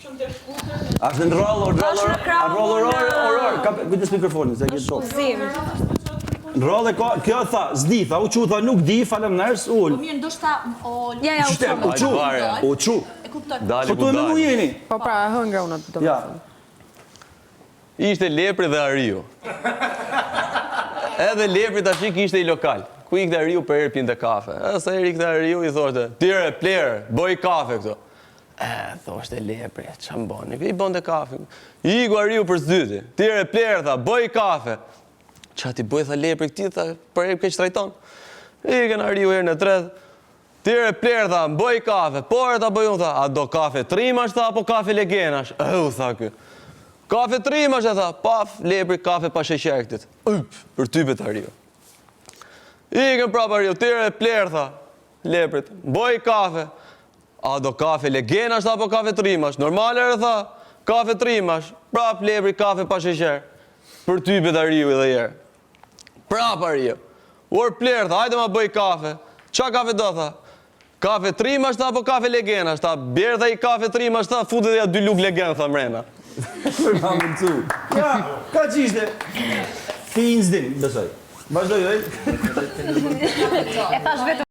Shumë të shkurtër. Është në rrallë, në rrallë, Është në krahun, rrallë, oror, në- oror, ka kujdes mikrofonin, se e ke Është top. kuzim. Në rrallë ka, kjo tha, s'di, tha, u çu, tha, nuk di, faleminderit, ul. Po mirë, ndoshta o Ja, ja, u Qyte, çu. u çu, Hajde, u çu. E kuptoj. Dali Po ku tu e menu dali. jeni. Po pra, e hëngra unë atë Ja. domethënë. Ishte lepri dhe ariu. Edhe lepri tash kishte i lokal. Ku ikte ariu për herë pinte kafe. Edhe sa herë ikte ariu i thoshte, "Ti re plerë, bëj kafe këtu." E, thoshte lepri, ça më boni? I bënte kafe. Iku ariu për së dyti. Ti re plerë, tha, bëj kafe. Ça t'i bëj, tha lepri këtij, tha, për herë keq trajton. Ikën ariu herën e tretë. Ti re plerë, tha, bëj kafe. Po re ta bëj unë, tha, a do kafe trimash, tha, apo kafe legenash? Eu, tha ky. Kafe trimash, e tha, paf, lepri kafe pa sheqer këtit. Yp, përtypet ariu. Ikën prapë ariu, ti re plerë, tha, leprit, bëj kafe. A do kafe legenash, tha, apo kafe trimash? Normale, re, tha, kafe trimash. Prap lepri kafe pa sheqer. Përtypet ariu edhe herë. Prap ariu. Or plerë, tha, hajde ma bëj kafe. Ça kafe do, tha? Kafe trimash, tha, apo kafe legenash? Tha, bjerë, tha, i kafe trimash, tha, futet ja dy lugë legen, tha, mrena. Për ma mundësu. Ja, ka që ishte. Ti s'din, besoj. Vazhdoj, oj. E thash vetëm.